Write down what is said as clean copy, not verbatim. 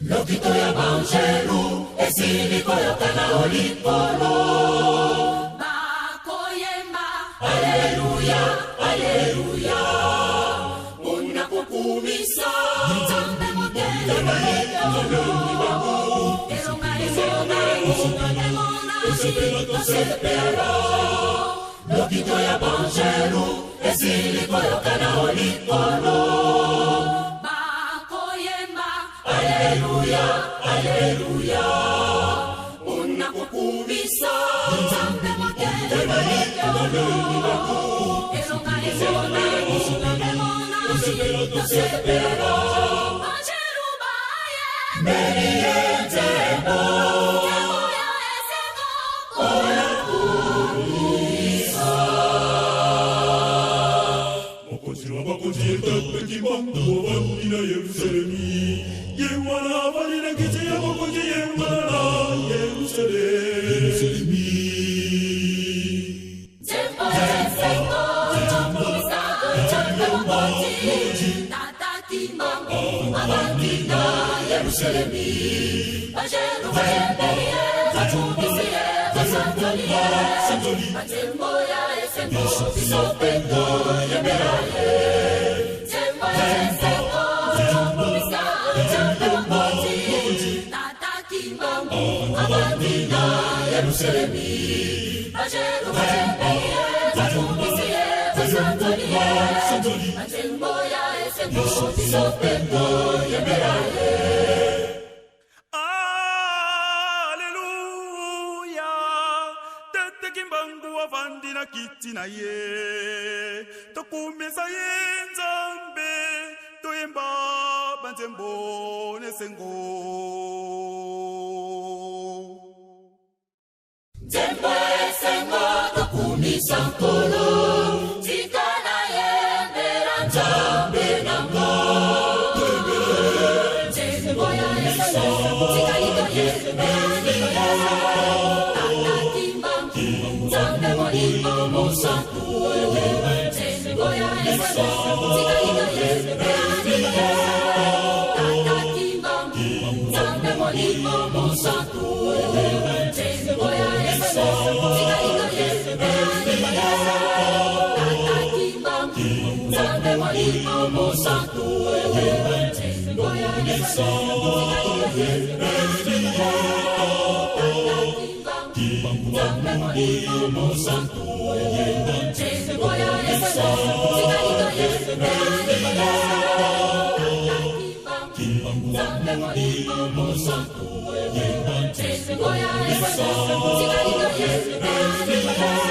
Lokito ya banjelu esili koyokana o likolo. Bakoyemba Alleluya, Alleluya, mpona kokumisa Nzambe motema ekolo. Elonga emonani, emonani, tosepela. Lokito ya banjelu esili koyokana o likolo. Bakoyemba Alleluya, Alleluya, mpona kokumisa Nzambe motema ekolo. Elonga emonani, emonani, tosepela. Banjelu baye mbeli ye nzembo. Nzembo ya esengo Mokonzi wa bakonzi ye Tata Kimbangu avandi na Yerusalemi, ye wana avandi na kiti ya bokonzi, ye wana na Yerusalemi. Nzembo ya esengo tokumisa Nzambe mokonzi. Tata Kimbangu avandi na Yerusalemi. Banjelu bayembeli ye, bakumisi ye, basanzoli ye. Banzembo ya esengo biso mpe toyembela ye. Nzembo ya esengo tokumisa Nzambe mokonzi. Tata Kimbangu avandi na Yerusalemi. Banjelu bayembeli ye, bakumisi ye, basanzoli ye. Banzembo ya esengo biso mpe toyembela ye. Alleluya, Tata Kimbangu avandi na kiti na ye, tokumisa ye Nzambe, toyemba banzembo n'esengo. Nzembo ya esengo tokumisa Nkolo, tika nayembela Nzambe na nga. Nzembo ya esengo, tika litoyembela. Tata Kimbangu, Nzambe Molimo Mosantu. Nzembo ya esengo, tika litoyembela. Tata Kimbangu, Nzambe Molimo Mosantu. Nzembo ya esengo, tika litoyembela. Tata Kimbangu, Nzambe Molimo Mosantu. Nzembo ya esengo, tika litoyembela. Tata Kimbangu, Nzambe Molimo Mosantu. Nzembo ya esengo, tika litoyembela. Tata Kimbangu, Nzambe Molimo Mosantu. Nzembo ya esengo, tika litoyembela.